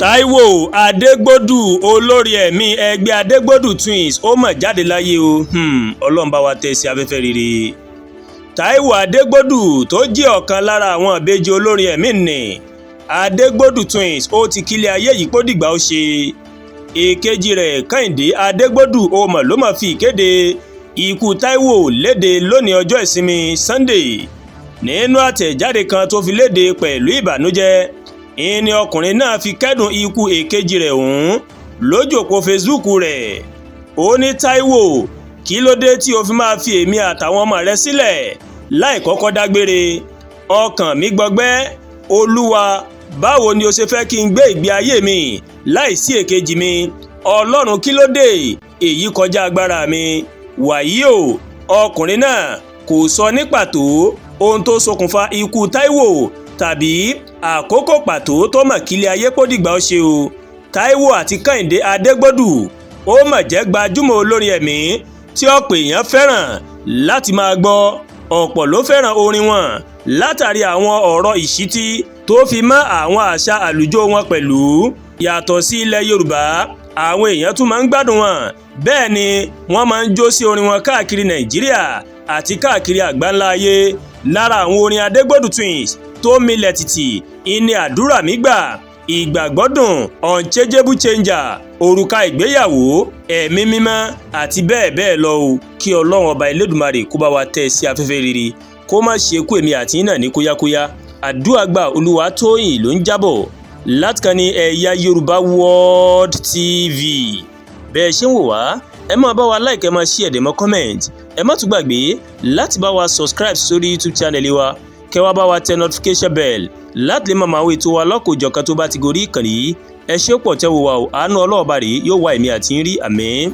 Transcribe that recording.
Taiwo Adégbòdù, olórí ẹ̀mí ẹgbẹ́ Adégbòdù Twins, ó mà jáde láyé o. Ọlọ́run bá wa tẹ́ sí afẹ́fẹ́ rere. Taiwo Adégbòdù tó jẹ́ ọ̀kan lára àwọn ìbejì olórin ẹ̀mí nì Adégbòdù Twins, ó ti kílẹ̀ ayé yìí pó dìgbà ó ṣe. Èkejì rẹ̀, Kẹ́hìndé Adégbòdù, ó mọ̀ ló mọ̀ fi ìkéde ikú Taiwo léde lónìí, ọjọ́ Ìsinmi Sunday. Nínú àtẹ̀jáde kan tó fi léde pẹ̀lú ìbànújẹ́, ìní ọkùnrin náà fi kẹ́dùn ikú èkejì rẹ̀ ọ̀hún lójú òpó Facebook rẹ̀. Ó ní, "Taiwo, kí ló dé tí o fi máa fi èmi àtàwọn ọmọ rẹ sílẹ̀ láì kọ́kọ́ dágbére? Ọkàn mi gbọgbẹ́. Olúwa, báwo ni o ṣe fẹ́ kí n gbé ìgbé ayé mi láìsí èkejì mi? Ọlọ́run, kí ló dé? Èyí kọjá agbára mi." Wàyí o, ọkùnrin náà kò sọ ní pàtó ohun tó ṣokùnfà ikú Taiwo tàbí àkókò pàtó tó mọ̀ kílẹ̀ ayé pó dìgbà ó ṣe o. Taiwo àti Kẹ́hìndé Adégbòdù ó mà jẹ́ gbajúmọ̀ olórin ẹ̀mí tí ọ̀pọ̀ èèyàn fẹ́ràn láti máa gbọ́. Ọ̀pọ̀ ló fẹ́ràn orin wọn látàrí àwọn ọ̀rọ̀ ìṣítí tó fi mọ́ àwọn àṣà àlùjọ wọn pẹ̀lú. Yàtọ̀ sí ilẹ̀ Yorùbá, àwọn èèyàn tún máa ń gbádùn wọn, bẹ́ẹ̀ ni wọ́n máa ń jó sí orin wọn káàkiri Nàìjíríà àti káàkiri àgbáńlá ayé. Lára àwọn orin Adégbòdù Twins tó milẹ̀ tìtì ìní "Àdúrà Mi Gbà", "Ìgbàgbọ́dùn", "Unchangeable Changer", "Òrùka Ìgbéyàwó", "Ẹ̀mí Mímọ́" àti bẹ́ẹ̀ bẹ́ẹ̀ lọ o. Kí Ọlọ́run Ọba Elédùmarè kó bá wa tẹ́ ẹ sí afẹ́fẹ́ rere, kó má ṣe kú èmi àti yín náà ní kóyákóyá. Àdúrà gbà. Olúwatóyìn ló ń jábọ̀ látìkànnì Ẹ̀yà Yorùbá World TV. Bẹ́ẹ̀ ṣe ń wò wá, ẹ máa bá wa like, ẹ máa share, ẹ dẹ̀ máa comment. Ẹ má tún gbàgbé láti bá wa subscribe sórí YouTube channel wa, kẹ́ wá bá wa tẹ notification bell láti lè máa máa wo ètò wa lọ́kòjọ̀kan tó bá ti gorí ìkànnì yìí. Ẹ ṣé pọ̀ tẹ́ wo wa o. Àánú ọlọ́ọ̀bá rèé yóò wá èmi àti ń rí. Àmín.